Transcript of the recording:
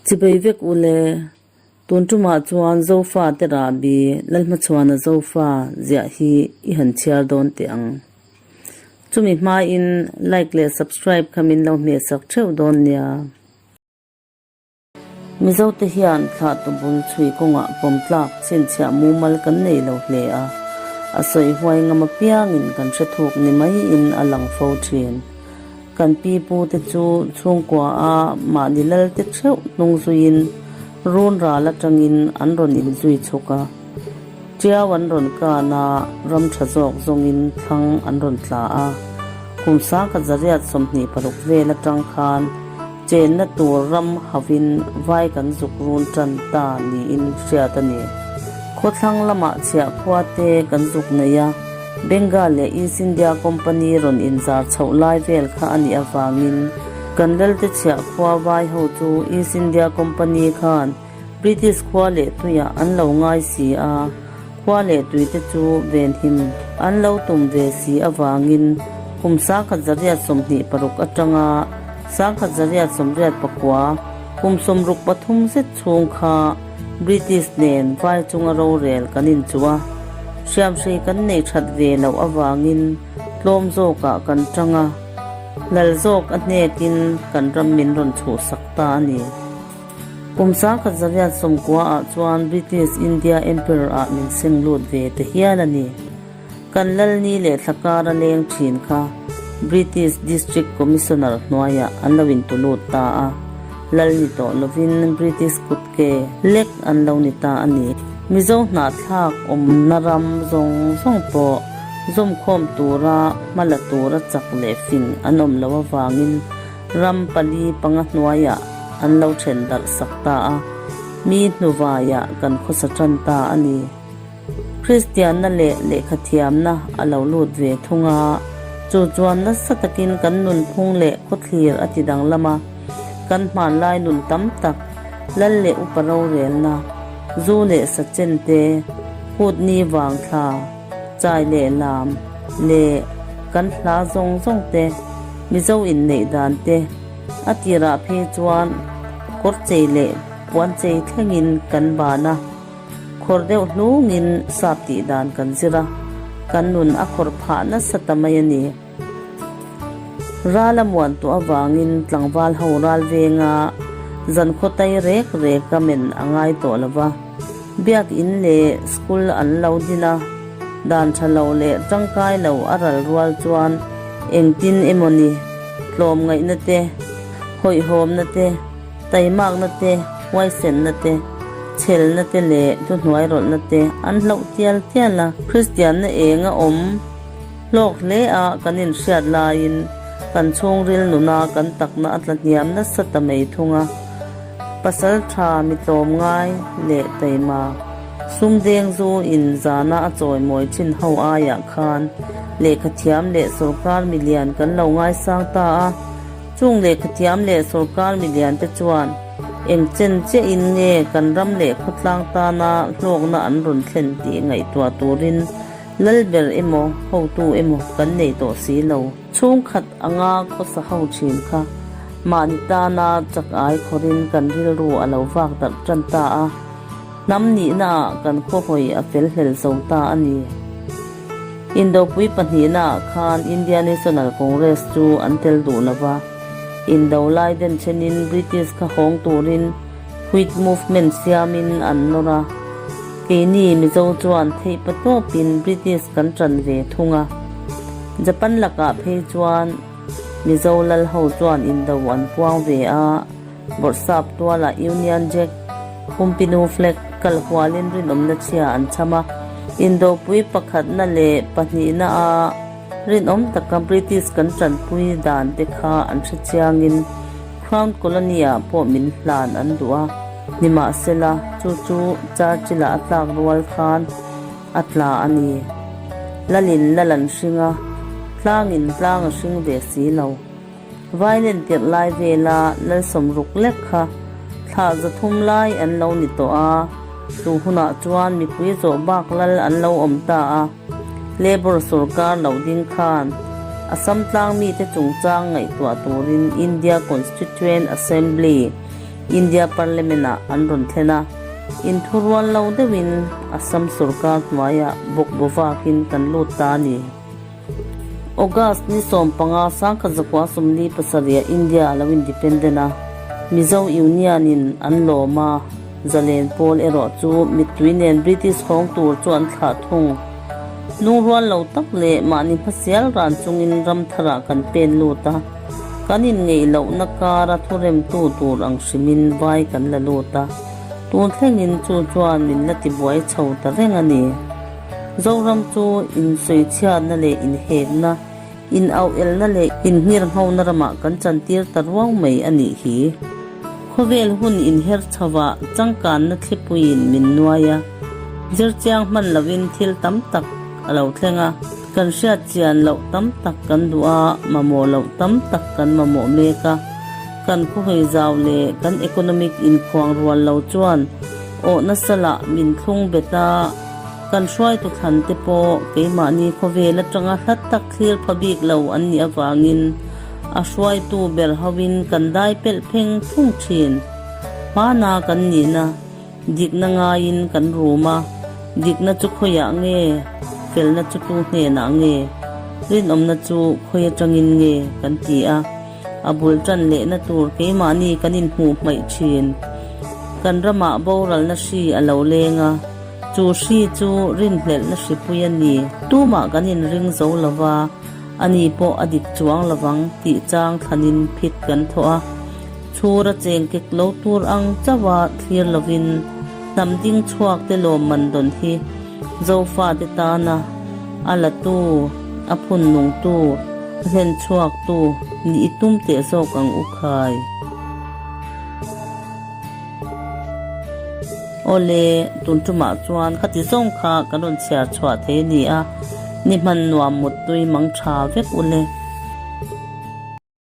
Chibei vek u le, tun tumah chuan Zofa te rahbi Lalhmachhuana Zofa ziah hi i han chhiar dawn teh ang. Chumi hmain like leh subscribe kha min lo hmehsak theuh dawn nia. Mizote hian thlahtu bul chhui kawngah pawm tlak chhinchhiah mumal kan nei lo hle a, a sawi huai ngam apiangin kan hre thuk ni maiin a lang fo thin. Kan pi pu te chu chhungkua a mahni lal te theuh hnung zuiin run ral atangin an rawn inzui chhuk a, tiau an rawn kan a, ram tha zawk zawngin thlang an rawn tla a. Kum sangkhat 126 vel atang khan Chenna tur ram hovin vai kan zuk run tan ta niin hriat a ni. Khawthlang lamah chhiah khua te kan zuk nei a, Bengal leh East India Company rawn inzar chhoh lai vel kha a nih avangin kan lalte chhiah khua vai ho chu East India Company khan British khua leh tuiah an lo ngai si a, khua leh tuite chu venhim an lo tum ve si avangin kum 1926 atanga 1989 kum 63 zet chhung kha British nen vai chunga rorel kan inchuh a, hriamhrei kan nei that ve loh avangin tlawm zawkah kan tang a, lal zawk a hnekin kan ram min rawn chhuhsak ta a ni. Kum 1990 ah chuan British India Emperor ah min seng lut ve ta hial a ni. Kan Lalni leh Thlakara leng thin kha British District Commissioner hnuaiah an lo intu lut ta a, Lal ni tawh lovin British kutke lek an lo ni ta a ni. Mizo hnahthlak awmna ram zawng zawng pawh zawmkhawm tura hma la tura chak leh fing an awm loh avangin Ram pali panga hnuaiah an lo then darh sak ta a, mi hnuvaiah kan khawsa tan ta a ni. Kristianna leh lehkhathiamna a lo lut ve thung a, chu chuan nasa takin kan nunphung leh khawthlir a ti danglam a, kan hmanlai nun tam tak, lal leh upa rorelna, zu leh sa chen te, hutni vang thla, chai leh lam, leh kan hla zawng zawng te, Mizo inneih dan te, a tirah phei chuan kawr chei leh puan chei thlengin kan ban a, khawr deuh hlungin sap tih dan kan zir a, kan nun a khawr phah nasa ta mai a ni. Ral a muan tawh avangin tlangval ho ral venga zan khaw tai rek rek a men a ngai tawh lo va, biakin leh school an lo din a, dan tha lo leh tangkai lo a ral rual chuan engtin emaw ni, tlawmngaihna te, hawihhawmna te, taimakna te, huaisenna te, chhelna te leh thuhnuairawlhna te an hlauh tial tial a. Kristianna eng a awm hlawk hle a kan inhriat laiin kan chhungril nuna kan takna a tla hniam nasa ta mai thung a. Pasal tha mi tlawmngai leh taima sumdeng zu in zana a chawimawi thin ho aiah khan lehkhathiam leh sawrkar milian kan lo ngaisang ta a. Chung lehkhathiam leh sawrkar milian te chuan eng chen chiah in nge kan ram leh khawtlang tana hlawkna an rawn thlen tih ngaihtuah turin Lalber emaw, hotu emaw kan nei tawh si lo. Chhungkhat anga khawsa ho thin kha mahni tana chak ai khawrin kan rilru a lo vak darh tan ta a, hnam nihnaah kan khawhawi a fel hlel zo ta a ni. Indopui pahnihnaah khan India National Congress chu an tel duh lo va, indo lai den thenin British kha hawng turin Quit movement siamin an nawr a, keini Mizo chuan theih patawpin British kan ṭan ve thung a. Japan lakah phei chuan Mizo lal ho chuan indo an puang ve a, Bawrhsap tualah Union Jack, Kumpinu flag, kal hualin rinawmna chhia an chham a. Indopui pakhatna leh pahnihna a rinawm taka British kan ṭanpui dan te kha an hre chiangin, Crown Colony-ah pawh min hlan an duh a, nimahsela chu chu Churchill-a a tlak rual khan a tla a ni. Lalin lal an hring a, tlangin tlang a hring ve si lo. Violin tirh lai vela lal sawmruk lek kha thla 300 lai an lo ni tawh a, chu hunah chuan mipui zawh bak lal an lo awm ta a. Labour sorkar lo ding khan Assam tlang mite chungchang ngaihtuah turin India Constituent Assembly, India Parliament-ah an rawn thlen a, inthurual lo deuhin Assam sorkar hnuaiah bawkbaw vakin kan lut ta a ni. August ni 15 1947 ah India a lo independent a, Mizo Union in an lawm a, zalen pawl erawh chu mittui nen British hawng tur chu an thlah thung. Lungrual lo tak leh mahni hmasial ran chungin ram tharah kan pen lut a, kan inngeih lohna kara thuremtu tur ang hrimin vai kan la lut a, tun thlengin chu chuan min la tibuai chho ta reng a ni. Zoram chu insawichhiatna leh inhekna, inauelna leh inhngirnghona ramah kan chantir ta ruau mai a nih hi. Khawvel hun inher chhovah changkanna thlipuiin min nuai a, zirchiang hman lovin thil tam tak a lo thleng a, kan hriat chian loh tam tak kan duh a, mamawh loh tam tak kan mamawh mek a, kan khawhawi zau leh kan economic inkhuang rual lo chuan awh nasa lah min thlung bet a, kan hruaitu thlan te pawh keimahni khawvel atanga hlat tak thlir pha bik lo an nih avangin a hruaitu ber hoin kan dai pelh pheng phung thin. Hmana kan nihna dikna ngaiin kan rum a, dikna chu khawiah nge, felna chu tu hnenah nge, rinawmna chu khawi atangin nge kan ti a. A bul tan lehna tur keimahni kan inhmuh hmaih thin. Kan ramah boralna hri a lo leng a, chu hri chu rinhlelhna hripui a ni. Tumah kan inring zo lo va, ani pawh a dik chuang lovang tih chang thlanin phit kan thawh a. Chhura cheng kek lo tur ang chauha thlir lovin hnam ding chhuak te lawmman dawn hi Zofate tana a latu, a phun nungtu, a hlen chhuaktu nih i tum teh zawk ang u khai. Awle, tun tumah chuan khati zawng kha kan rawn chhiar chhuah thei a ni a, ni hman nuam muttui mang tha vek u le.